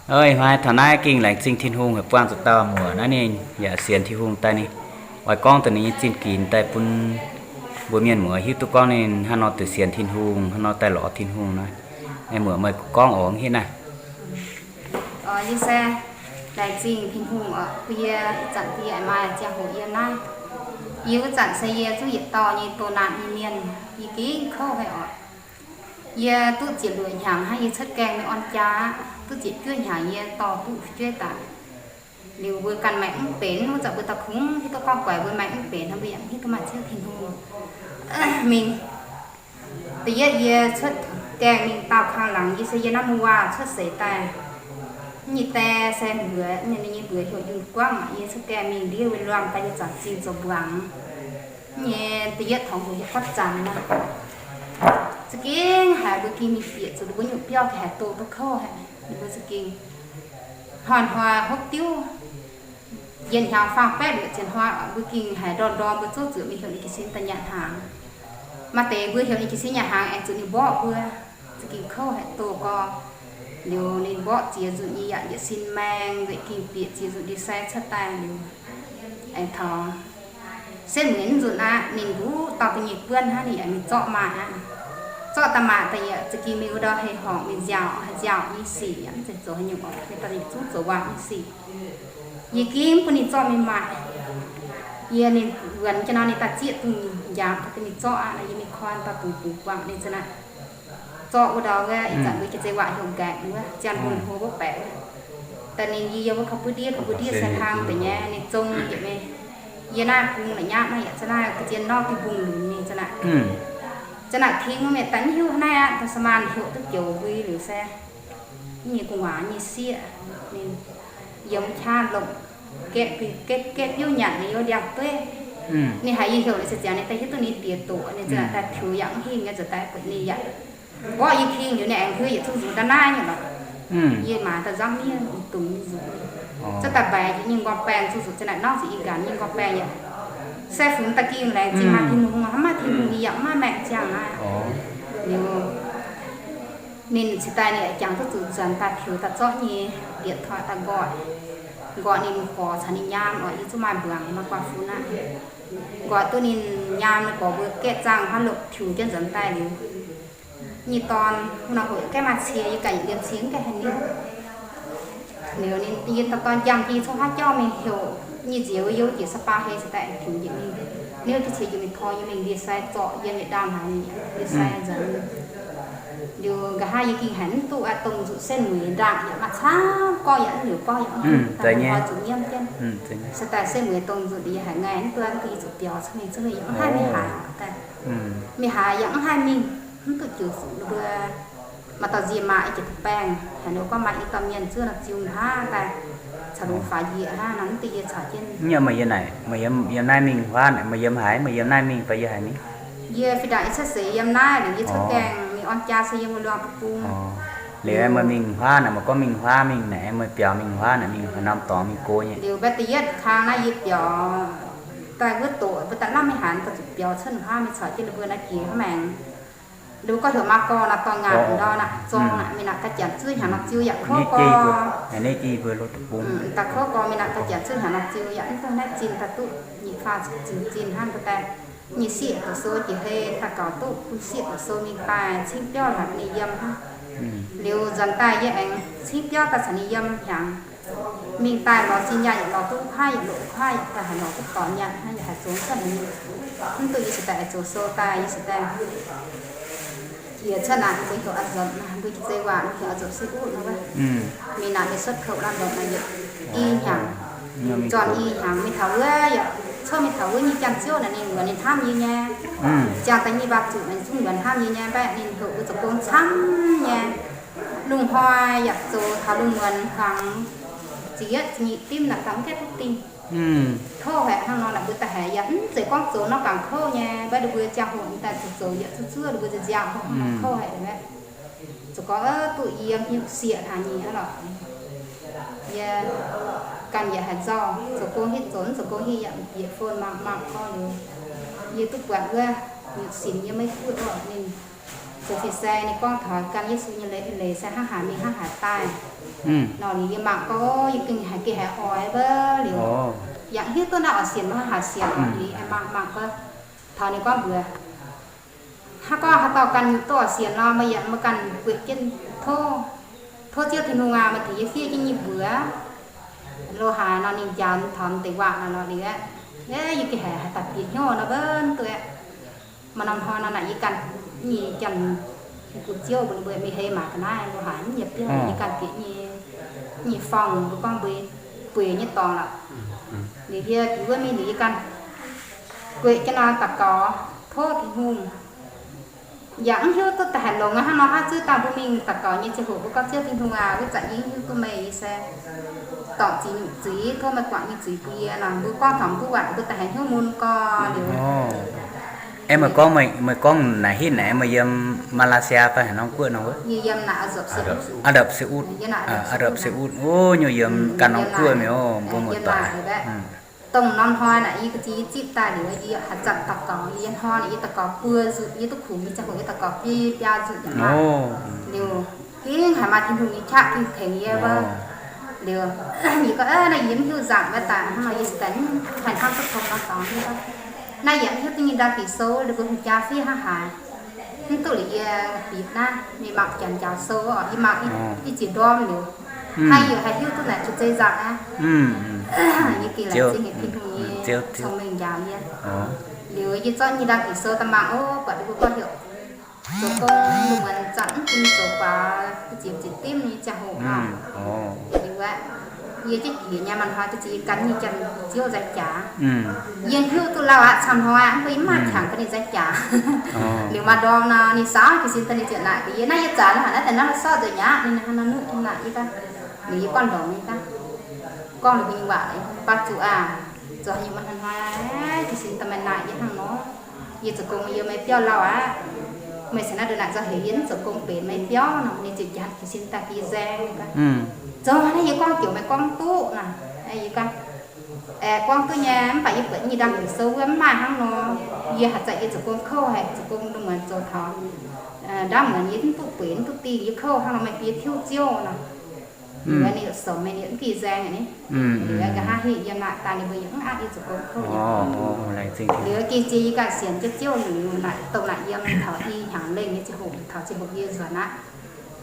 Ih hnoi taux naaiv gengh laengz zingh Tin-Hungh haic, buangh zuqc dauh muoc naaiv ninh yaac sienx Tin-Hungh daaih, ninh oix gorngv daaih ninh nyei zinh ginx daaih bun mbuo mienh muoz hiuv duqv gorngv ninh haaix nor deix sienx Tin-Hungh, haaix nor daaih lorz Tin-Hungh naaiv. Meih muoc meih gorngv oc, hitv naaiv. Yie se laengz zingh Tin-Hungh oc, bun yie ih zanc bun yie maaih ziangh hoc yiem naaiv. Yie wuov zanc se yie zungv yietc dorh nyei doh naanc nyei mienh, yie gengh kouv haic oc. Yie duqv ziepc luoqc hnyangx hnangv yie cuotv gaengh mingh orn jaa aqv, duqv ziepc juov hnyangx yie dorh duqv fu'jueiv daaih. Liuz mbuo ganh maengc mv benx, wuov zanc mbuo daaih kungx hiuv duqv gorngv guaix mbuo maengc mv benx, mbuo yaac mv hiuv duqv maaih ziouv Tin-Hungh mingh. Da'yietv yie cuotv gaengh mingh daauh kang laangz, yie se yie naaiv mu'waac cuotv seix daaih. Nyei die se mbuox, ninh nyei mbuox heuc Yun Guangv, yie cuotv gaengh mingh ndiev wuov-luangh daaih yie zanc zingh zoux mbuangz. Nyei da'yietv taux mbuo hietv fatv zanc nor, za'gengh haiz mbuo gengh mingh bieqc zuqc ninh mbuo nyungc biauv ga'haiz doh duqv kouv haic, ninh mbuo za'gengh hnoi-hnoi hopv diuv, yietc hnyangx faang baeqv luoqc ziepc hnoi, mbuo gengh haiz ndorm-ndorm mbuo zouv zuqc mingh heuc ninh jiez sin daaih nyanc hnaangx. Maaih deix mbuo heuc ninh jiez sin nyanc hnaangx aengx zuqc ninh mborqv mbuo, za'gengh kouv haic doh gorx. Liuz ninh mborqv ziex nzunc nyei yaac yietc sin maeng nzengc, gengh bieqc ziex nzunc ndie-sai cuotv daaih liuz, aengx taux setv mueiz nzunc aqv, ninh mbuo dorh da'nyeic buonv hnangv, ninh yaac mingh zorqv maaih aqv. Zorqv daaih maaih da'nyeic za'gengh mingh wuov ndau hei horngc mingh nziaauc, nziaauc nyei sic yaac mv zeiz zoux haaix nyungc oc, yie dorh ninh zungv zoux waac nyei sic. Yie gengh bun ninh zorqv mingh maaic. Yie ninh wuonx jienv nor ninh daaih zieqv dungz njaaux daaih bun ninh zorqv aqv. Yie mingh koi daaih dungz bungx buangh ninh za'naaic. Zorqv wuov ndau wuov ih zanc mbuo jiex zei waac heuc nqaeqc wuov, ziangh lungh hlo wuov baeqc wuov. Daaih ninh yie yiem wuov ka'buov ndiev, ka'buov ndiev se hlang deix nyei, ninh zong njiec mingh. Yie naaiv bung la'nyapv naaiv yaac za'naaiv ga'zien norv diuh bung lunx ninh za'naaic. Za'naaic king wuov mienh daaih mv hiuv hnangv naaiv aqv, daaih sa'maanh heuc duqv joux mbui liuz se nyei gu'nguaaz nyei sieqv, ninh yiem qaqv lomc, gaeqv biouv nyanc ninh yiem ndiangx-dueiv. Ninh haiz yie heuc ninh se ziangx ninh daaih hiuv duqv ninh diex doqc, ninh za'naaic daaih tiux yaac mv hingh nyei, zuqc daaih buatc ninh yaac mborqv yie king liuz ninh aengx heuc yietc zungv nzuqc daaih naaiv nyei lorqc. Yie maaiz daaih nzamv miev dungx nzuqc, zuqc daaih mbaix nyei nqorngv-baengh zuqc zuqc za'naaic norv zuqc i nqanx nyei nqorngv-baengh yaac se funx daaih gengh laengz zingh maaih Tin-Hungh, hnangv maaih Tin-Hungh yie yaac mv maaih maengc ziangh naaiv. Liuz ninh cingx daaih ninh jangx duqv zuqc nzuonx daaih tiux daaih zorqv nyei điện thoại daaih nqoi, nqoi ninh gorx caux ninh nyaam oc, yie zungv maaih mbuangz maaih guaa fun aqv. Nqoi duqv ninh nyaam ninh gorx mbuo gaeqv zaangh hnangv lopc tiux jienv nzuonx daaih liuz, nyei dorn wuov nor hoqc gaeqv maaih cie, yie ganh yietc liemh cie mv gaengh haaix nyungc. Liuz ninh yie dorn njang jiex cong haav jauv mingh heuc nyei nziex wuov youh jiex sa'baa hei cingx daaih aengx tiux njiec mingh. Niouv jienv cie jiex mingh tor yie mingh ndie-sai zorqv yiem yietc ndaangc hnaangx ninh ndie-sai nzuonx. Liuz nqa'haav yie gengh haiz mv duqv aqv, dongh nzuqc setv mueiz ndaangc yaac maaih camv gorngv yaac mv liouc gorngv yaac mv hingh daaih, hnoi zuqc nyiemv jienv. Se daaih setv mueiz dongh nzuqc yie haiz ngaih mv duqv, mv baac yie zuqc biaux cuotv mingh, cuotv mingh yaac mv haih mingh haaix daaih. Mingh haaix yaac mv haih mingh, mv duqv joux zuqc ninh mbuo. Maaih dauh nzie maa i jiex deix baengh haaix nor gorngv maaih i dauh mienh zuov nor ziux hnangv daaih, caux longx faaux njiec hnangv nor mv duqv yie caux jienv. Yie, meih yiem naaic, meih yiem naaiv mingh huaav naaic, meih yiem haaix, meih yiem naaiv mingh fai yiem haaix mingh? Yie fih ndaangc yie cuotv seix yiem naaiv, liuz yie cuotv gaengh mingh orn jaa se yiem wuov luangh deic-bung. Liuz meih mingh huaav naaic, meih gorngv mingh huaav mingh naaic, meih biaux mingh huaav naaic mingh haaix norm dorngx mingh go nyei? Liuz mbaeqv da'yietv kang naaiv yie biaux daaih wuov doqc, mbuo daaih lamh mingh haaix, daaih zuqc biaux cuotv huaav mingh caux jienv ninh mbuo naaiv jiex hnangv maengx. Ninh mbuo gorngv heuc maa gorx naaic, dorh ngaanc ndau naaic, zorng naaic, mingh naaic ga'janc zuov hnyangx nor ziux yaac kouv gorx. Daaih kouv gorx mingh naaic ga'janc zuov hnyangx nor ziux yaac mv dungx naaiv zinh daaih duqv nyic faah zinh zinh hnangv daaih. Nyei sieqv doqc sou jiex hei daaih gaux duqv bun sieqv doqc sou mingh daaih cingv biauv haic ninh yiem hnangv. Liuz nzuonx daaih yie aengx cingv biauv daaih caux ninh yiem hnyangx. Mingh daaih lorz zinh nyaanh yaac lorz duqv kuaaiv, yaac loqc kuaaiv, yaac daaih haaix lorz duqv dorngx nyaanh hnangv, yaac haiz zoux mv cuotv hnyouv. Mv duqv yie cingx daaih aengx zoux sou daaih, yie cingx daaih jiex cuotv naaic mbuo heuc a'nzormc naaic, mbuo jiex zei waac mbuo heuc a'nzormc si uv nor wuov. Mingh naaic mingh cuotv kouv a'nzormc naaic yietc i hnyangx, zorn i hnyangx mingh taux wuov yaac cuotv mingh taux wuov nyei janx-ziouv naaic ninh muonz ninh hnamv yie nyei. Ziangh daaih nyei waac-zuqc naaic zungv muonz hnamv yie nyei, mv baac ninh heuc mbuo zoux gong camv nyei. Lungh hnoi yaac zoux taux lungh muonz hmuangx ziepc yietv ziepc nyeic dimv naaic daaih mv gaengh duqv dingh. Kouv haic hnangv nor naaic mbuo daaih haiz yaac mv zeiz gorngv zoux nor gangc kouv nyei, mv baac ninh mbuo ziangh hoc daaih zoux zoux yaac zuov zuov ninh mbuo nziaauc hnangv nor kouv haic aqv. Zoux gorngv duqv yiem hnyouv sieqv haic nyei aqv lorqc. Yie ganh yaac haiz nzauh, zoux gong hitv zoux, mv zoux gong hitv yaac bieqc phone mangc mangc gorngv liuz, yie duqv buatc wuov nyutc sinx yiem Meiv Guoqv oc, ninh zoux fin-saeng ninh gorngv taux gan Yesu nyei leiz, leiz se hnangv haaix mingh hnangv haaix daaih. Nor liuz yie mangc gorngv, yie gengh haiz gengh haiz oix wuov liuz, yaac hiuv duqv naaiv oix sienx mv haaix sienx liuz, mangc mangc gorngv, taux ninh gorngv mbuox, hnangv gorngv haaix dauh ganh duqv oix sienx nor, meih yaac meih ganh gueic jienv tov, tov Ziouv Tin-Hungh aac, meih tengx yie fiev jienv nyei mbuox. Lo haaix nor ninh njaaux taux deix waac naaic nor liuz, yie gengh haiz haaix dauh bieqc hnyouv nor wuov duqv. Maaih norm hnoi nor naaic yie ganh nyei janx, gu Ziouv mbuo mbuo mingh hei maaic ga'naaiv lo haaix yie biauv yie ganh bieqc nyei, nyei forng mbuo gorngv mbuo bueix nyei dorngx lorqc. Liuz yie bieqc wuov mingh liuz yie ganh gueic jienv nor daux gaux tov Tin-Hungh. Yaac mv hiuv duqv daaih haaix longx hnangv nor, hnangv zuov dangh mbuo mingh daux gaux nyei ziangh hoc mbuo gorngv, Ziouv Tin-Hungh aac, wuov zanc yie mv hiuv duqv meih, yie se dorngc zuiz nyungc zuiz, tov meih guangc nyei zuiz bun yie nor, mbuo gorngv taux mv duqv waac mbuo daaih haaix hnyouv mun gorx liuz. Aeqv, meih gorngv, meih gorngv naaic hitv naaic, meih yiem Malaysia fai haaix norm guoqv nor wuov? Yie yiem naaic Aa Rapv Se Utv. Aa Rapv Se Utv, o, nyei yiem ganh norm guoqv mi'aqv, mbuo muoz-doic. Dongh norm hnoi naaic yie ga'ziex yie zipv daaih liuz, yie haaix zanc daux gaux, yie hnoi naaic yie daux gaux buo nzunc, yie duqv kungx nyei ziangh hoc yie daux gaux biei biaa nzunc yaac maaih. Liuz, gengh haiz maaih Tin-Hungh nyei qaqv gengh tengx yie wuov. Liuz, yie gorngv, naaiv yie mv hiuv nzangc wuov daaih, hnangv nor yie se daaih haih hnamv duqv tong norm dorngx. Naaiv yie mv hiuv duqv nyei ndau Ging-Sou, liuz mbuo hungh jaa fiev hnangv haaix. Mv duqv liuz yie bieqc naaiv, mingh mangc janx njaaux sou oc, yie mangc i ziex ndorm liuz, hnangv yie haiz hiuv duqv naaic jiex zei nzangc aqv. Yie gengh laengz zingh haic Tin-Hungh nyei cong-mengh njaaux yie. Liuz yie zorqv nyei ndau Ging-Sou daaih mangc, o, buatc ninh mbuo gorngv heuc zoux gong lungh muonz zanc mv bun zoux guaax, ziex ziex dimv nyei ziangh hoc nor. Liuz aqv, yie jienv jiex nyei maaih hnoi jienv ziex gan nyei janx-ziouv nzaeng jaax. Yie hiuv duqv lauh aqv, camv hnoi aqv, mv baac yie mv maaih qangx bun ninh nzaeng jaax. Liuz maaih ndorm nor, ninh saauv jiez sin daaih ninh ziouc naaic yie, naaiv yie zanc nor haaix naaiv daaih naaiv la'sorqv nzengc aqv, ninh hnangv nor nuqv jienv naaic yie daaih. Liuz yie gorngv ndongc yie daaih gorngv ninh mbuo nyei waac, baac zuqc aac, zoux haaix nyungc maaih hnoi-hnoi jiez sin daaih maaih naaic yie hnangv nor. Yie zoux gong yie maiv biauv lauh aqv. Meih caux naaiv ndongc naaic zoux heuc yie mv zoux gong benx maiv biauv nor, ninh ziouc njanx jiez sin daaih bun yie nzaeng. Zoux naaiv yie gorngv joux meih gorngv duqv naaic, yie gorngv, aeqv, gorngv duqv nyei, mv baac yie buatc nyei ndau Ging-Sou wuov mv maaih hnangv nor. Yie haaix zanc yie zoux gong kouv haic, zoux gong lungh muonz zoux taux ndaamv muonz yie mv duqv bueix mv duqv dingh, yie kouv hnangv nor meih bun yie tiuv ziouv nor. Liuz ninh yietc sou meih ninh mv gih nzaeng aqv ni. Liuz nqa'haav hingh yiem naaic daaih ninh mbuo yaac mv aqv yie zoux gong kouv yaac. Liuz gengh ziex yie ganh sienx jienv Ziouv liuz naaic dongh naaic yiem taux i hnyangx lengh nyei ziangh hoc, taux ziangh hoc yie nzuonx aqv.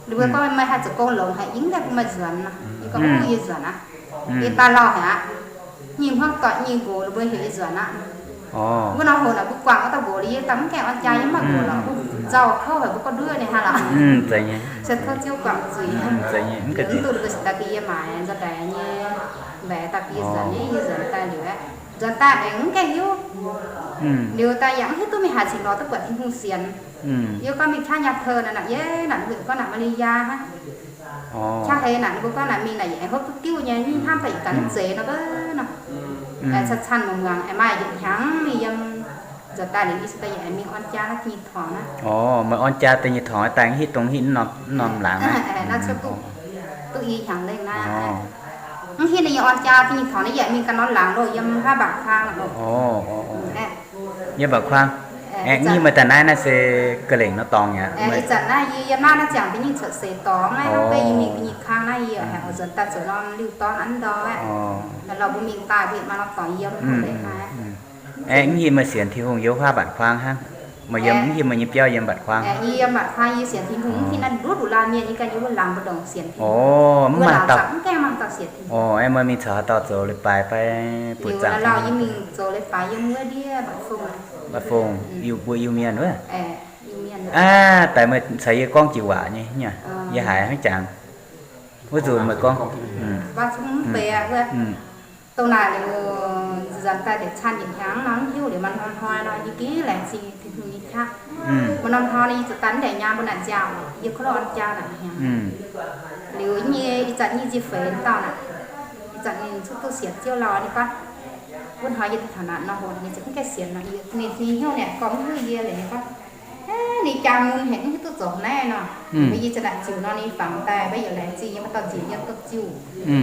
Ninh mbuo gorngv meih haih zoux gong longx haic, yie mv gaengh bun meih nzuonx nor. Yie gorngv, o, yie nzuonx aqv. Yie daaih lauh haic aqv. Nyei hmuangv doic nyei nqox ninh mbuo heuc yie nzuonx aqv. Wuov norm hoc naaic mbuo guangc wuov dauh nqox liuz yie daaih mv gaengh orn jaa, yie mv maaih nqox lorqc, nzauh kouv haic mbuo gorngv nduov ninh hnangv lorqc. Se tov Ziouv guangc zuiz. Mv duqv ninh mbuo cingx daaih bun yie maaiz nzuonx daaih nyei, mbaeqc daaih bun yie nzuonx nyei, yie nzuonx daaih liuz aqv. Nzuonx daaih aengx mv gaengh hiuv. Liuz daaih yaac mv hiuv duqv mingh haaix cingx lorz duqv buatc Tin-Hungh sienx. Yie gorngv mingh qaqv Nyaapeu naaic, naaic yie naaic mbuo gorngv naaic Malaysia hnangv. Qaqv hei naaic ninh mbuo gorngv naaic mingh naaic yie aengx hopv duqv diuv nyei, mingh hnamv daaih yie ganh mv zeiz nor wuov nor. Aengx caan-caan muangx-muangx aengx maaih yietc hnyangx mingh yiem nzuonx daaih liuz yie se daaih yie aengx mingh orn jaa naaiv deix nyei torngx naaiv. Orv, meih orn jaa deix nyei torngx daaih hitv dongh hitv norm laangz naaiv. Naaiv cuotv duqv i hnyangx lengh naaiv. Mv hitv ninh nyei orn jaa deix nyei torngx naaiv yie aengx mingh ganh norm laangz loh yiem haav mbatc kuaang loh. Yiem mbatc kuaang. Aengx mv hitv meih daaih naaiv naaiv se ga'lengc nor dorngx mi'aqv. Ih zanc naaiv yie yiem naaiv naaiv ziangx deix nyei cuotv seix dorngx naaiv, hnangv beiv yie mingh deix nyei kang naaiv yie haiz oix nzuonx daaih zoux norm liuh dorn an ndau aqv. Lorz mbuo mingh daaih mbuo maaih norm dorngx yiem leiz hnangv. Aengx mv hitv meih sienx Tin-Hungh yiem haav mbatc kuaang hnangv. Meih yiem mv hitv meih nyei biauv yiem mbatc kuaang. Yie yiem mbatc kuaang yie sienx Tin-Hungh, mv hitv naaiv nduqc nduqc laanh mienh yie ganh yiem wuov laangz mbu'ndongx sienx Tin-Hungh. Wuov laangz mv gaengh maaih dauh sienx Tin-Hungh. Orv, aengx meih mingh caux haaix dauh zoux leiz-baaix fai buoz-zaangc? Yie nor lauh yie mingh zoux leiz-baaix yiem wuov ndiev Mbatc Fong. Mbatc Fong, mbuo Iu-Mienh wuov. Aav, daaih meih caux yie gorngv jiex waac nyei, yie haiz hnangv jangx. Wuov nzunc meih gorngv, mv baac wuov, dongh naaic liuz nzuonx daaih deix caan yietc hnyangx nor, mv hiuv liuz maaih norm hnoi nor, yie gengh laengz zingh Tin-Hungh nyei qaqv. Maaih norm hnoi nor, yie zuqc daaih mv ndeic nyaam mbuo naaic nziaauc, yie kuv lo orn jaa naaic hnyangx. Liuz nyei ih zanc nyei nzie feix dauh naaic, ih zanc ninh cuotv duqv sienx Ziouv lauh ninh gorngv, wuov hnoi yie taux naaic nor hoc ninh ziouc mv gaengh sienx nor, ninh nyei hnyouv naaic gorngv mv hiuv yie liuz ninh gorngv, ninh jaa mun haic mv hiuv duqv zoux naaiv nor. Yie ziouc naaic ziux nor ninh fangx daaih, mv baac yietc laengz zingh yie maaih dauh nziec yiem dongh ziuh.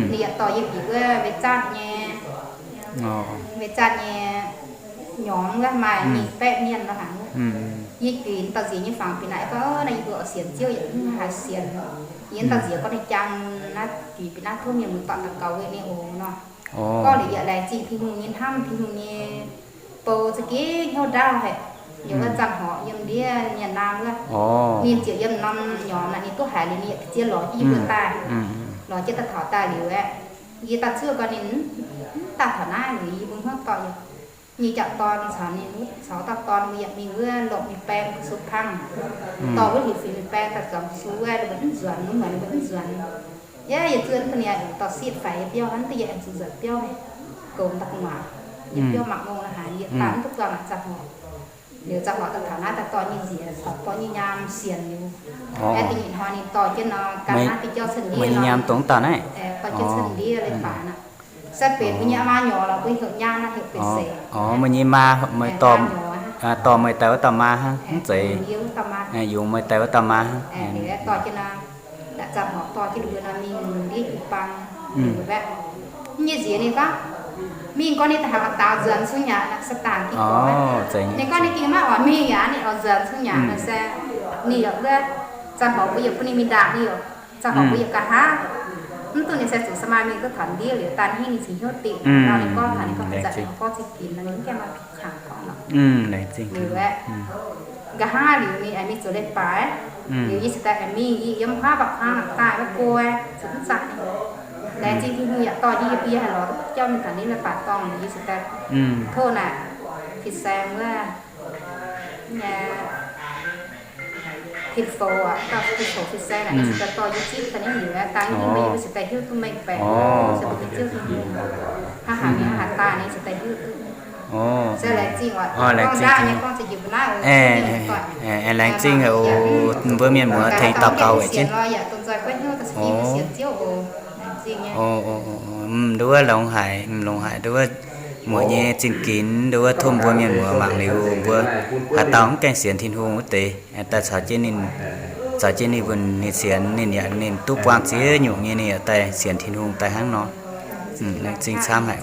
Ninh yaac dorh yie bieqc wuov Meiv Zaatv nyei, Meiv Zaatv nyei nyormx wuov maaih mingh baeqv mienh nor haic. Yie bieqc dauh nziec nyei fangx bieqc naaic gorngv, naaiv yie mbuo oix sienx Ziouv yaac mv haih sienx. Yie dauh nziex gorngv ninh jang naaiv dic bieqc naaiv tov mienh muoz-doic daux gaux weic ninh oc nor. Gorngv liuz yaac laengz zingh Tin-Hungh nyei hnamv, Tin-Hungh nyei bou za'gengh hnyouv ndaauv haic. Yiem wuov Zangh Horc yiem ndiev mienh naamh wuov, ninh ziouc yiem norm nyormx naaic ninh duqv haiz liuz ninh yaac ziex lorz jienv yie mbuo daaih. Lorz jienv daaih taux daaih liuz aeqv, yie daaih zuov gorngv ninh mv daaih taux naaiv liuz yie mbuo hmuangv doic yaac nyei jauv-dorn caux ninh caux dauh dorn mbuo yaac mingh wuov lomc mingh baeng fu-sux pang. Dorh wuov liuz fingx mingh baeng daaih zuangx fu-sux wuov, mbuo mv nzuonx, mv muonz mbuo mv nzuonx. Yie, yie zuov mv baac ninh dorh sitv faix yie biauv hnangv, duqv yie aengx zuqc nzuonx biauv mingh goux daaih gu'nguaaz. Yie biauv mangc ngongh la'haaix yie daaih mv duqv buangh aqv, Zangh Horc. Liuz Zangh Horc daaih taux naaiv daaih dorh nyei nziex caux dorh nyei nyaam sienx liuz, aeqv, da'nyeic hnoi ninh dorh jienv nor, gan naaiv diuh jauv cuotv ndiev nor, dorh jienv cuotv ndiev leiz-baaix aqv. Se benx mbuo nyei maa nyorx lorqc, mbuo heuc nyaam naaiv heuc benx seix. Meih nyei maa, meih dorh, dorh meih daaih wuov dauh maa hnangv, mv zeiz? Yungz meih daaih wuov dauh maa hnangv. Dorh jienv nor, Zangh Horc dorh jienv ninh mbuo nor mingh ndiev jiu-baang. Aeqv, nyei nziex ninh gorngv, mingh gorngv ninh daaih haaix daaux nzuonx cun nyanc naaic, Saadaan gorngv. Ninh gorngv ninh gengh maiv oix mingh aqv, ninh oix nzuonx cun nyanc naaic se, ninh yaac wuov, Zangh Horc mbuo yaac bun ninh mingh ndaangc, ninh yaac, Zangh Horc mbuo yaac nqa'haav, mv duqv ninh se zuqc sa'maah mingh duqv taux ndiev liuz, daaih hingv ninh cingx hnyouv dingc nor, ninh gorngv taux ninh gorngv haaix zanc ninh gorngv za'gengh nor, ninh mv gaengh maaih qangx gorngv nor. Liuz aeqv, nqa'haav liuz ninh aengx mingh zuqc leiz-baaix, liuz yie cingx daaih aengx mingh, yie yiem huaav mba'kuaang naaic daaih wuov guei, zuqc mv zaqc ninh. Laengz zingh Tin-Hungh yaac dorh jienv yie mbuo haih lorz duqv jauv mingh taux ndiev leiz-baaix dorngh, liuz yie cingx daaih tov naaic fin-saeng wuov, nyei, tin-foux aqv, dauh tin-foux fin-saeng naaic, ninh cingx daaih dorh yie zipv daaih nyei liuz aeqv, dangh yie mbuo yie mbuo cingx daaih hiuv duqv mengh baeqc, se mbuo nyei Ziouv Tin-Hungh hnangv haaix mienh hnangv haaix daaih ninh cingx daaih hiuv duqv. Se laengz zingh oc, gorngv nqaatv nyei gorngv za'gengh mbuo naaiv oc, laengz zingh oc, mbuo mienh muoz tengx daux gaux weic jienv. Nduov wuov longx haic, longx haic, nduov wuov muoc nyei zingh ginx, nduov wuov tov mbuo mienh muoz mangc liuz, mbuo haaix dauh mv gaengh sienx Tin-Hungh wuov deix, daaih caux jienv ninh, caux jienv ninh mbuo ninh sienx, ninh yaac ninh duqv buang ziex nyungc nyei, ninh yaac daaih sienx Tin-Hungh daaih hnangv nor. Laengz zingh camv haic.